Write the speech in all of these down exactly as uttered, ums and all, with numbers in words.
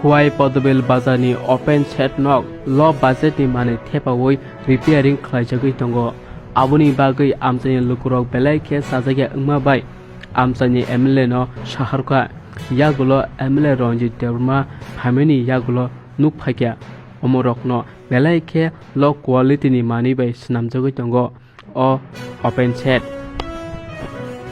Wai Podobil bazarni open shed nok low budgetni manwi thepawi repairing khlaijagwi tongo. Aboni bagwi amchaini lukurok belai khe chajakya wngma bai amchaini M L A no saharkha. Yagulo M L A Ranjit Debbarma phaimani yagulo nuk phaikha. Omorokno belai khe low quality ni manwi bai swnamjagwi tongo o open shed.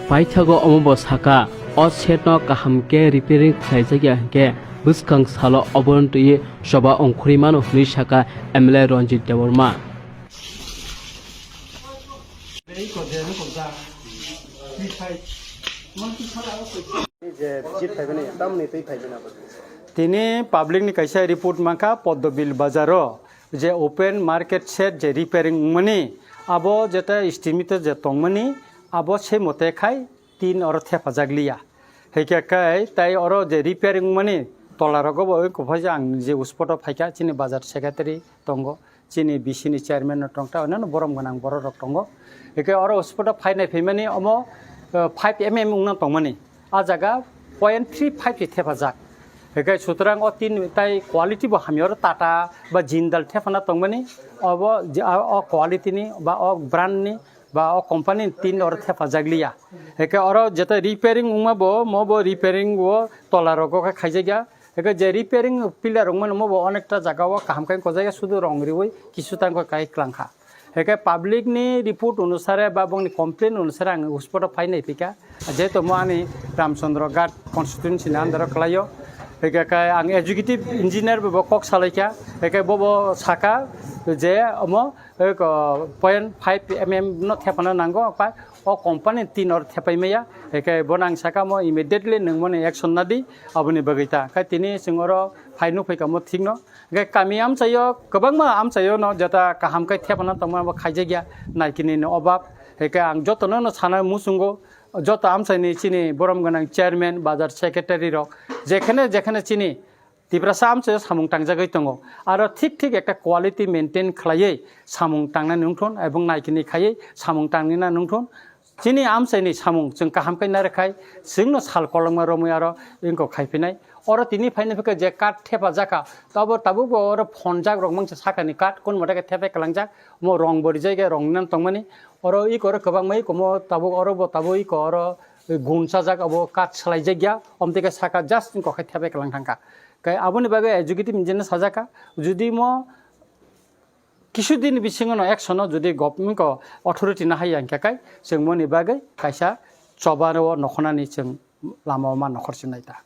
Paithago omo bo sakha, o shed no kaham khe repairing khlaijakya hinkhe bwskang salo obono twiwi choba ongkhorwi mano hwnwi sakha M L A Ranjit Debbarma. Je visit phaibani, tamni twi phaibani abo? Tini public ni kaisa report mankha Podobil bazaro je open market shed je repairing wngmani, abo jeta estimate je tongmani, abo se mote khai tin oro thepajak liya. Hikhe kai tai oro je repairing wngmani tola rogo bo wngkha, phai ang je uspot o phaikha chini bazar secretary tongo. Chini B C ni chairman no tongta, onano borom gwnang borok rok tongo. Eke oro spot o phai nai phaimani omo, eh, five M M wngna tongmani. A jaga point three five se thepajak. Eke sutrang o tin tai quality bo hamya oro Tata ba Jindal thepana tongmani. Obo je, a, o quality ni ba o brand ni ba o company ni tin oro thepajak liya. Eke oro jeta repairing wngma bo, mo bo repairing o tola rogo khe khaijakya. Eke je repairing pillar rok mano mo bo onekta jaga o kaham khe kojaya sudu rong riwi kisu tang kai klangkha. Eke public ni report onusare ba bongni complain onusare ang spot o phai nai phika. Jehetu mo ani Ramchandra Ghat constituency ni under o khlaio. Eke kai ang executive engineer bo kok salaikha. Eke bo bo saka je omo eko point five M M no thepana nango, pa o company tin or thepai maya, eke bo nang saka mo immediately nang mani action nadi, aboni bagwi ta. Khai tini chwng oro phai nuk phai kamo thik no. Eke kami amchaio, kwbangma amchaio no jeta kaham khai thepana tongma bo khaijakya, naikini no obab. Eke ang joto no, no sana muchungo, joto amchaini chini borom gwnang chairman, bazar secretary rok, jekhane, jekhane chini Tiprasa amchaio samung tangjagwi tongo. Aro thik thik ekta quality maintain khlaiwi samung tangnani wngthun, ebong naikini khaiwi samung tangnina wngthun. Chini amchaini samung chwng kaham khe narwkhai, chwngno sal kolokma romwi aro wngkok khaiphinai. Oro tini phaino phikha je kath thepajakha, tabo tabukbo oro phonjak rok mangsa sakani kath, kun mote khe thepai kwlangjak, omo rong bo rijak ya rong nani tongmani. Oro iko oro kwbangma iko omo tabuk oro bo tabuk iko oro gun sajak abo kath swlaijakya, omtwi khe saka just wngkok khe thepai kwlang thangkha. Khe aboni bagwi executive engineer sajak kha, judi mo kisu din bisingo no action o judi government ko authority no haiya hwnkhe kai chwng moni bagwi kaisa choba o nokhornani chwng lama o ma nokhorchinai ta.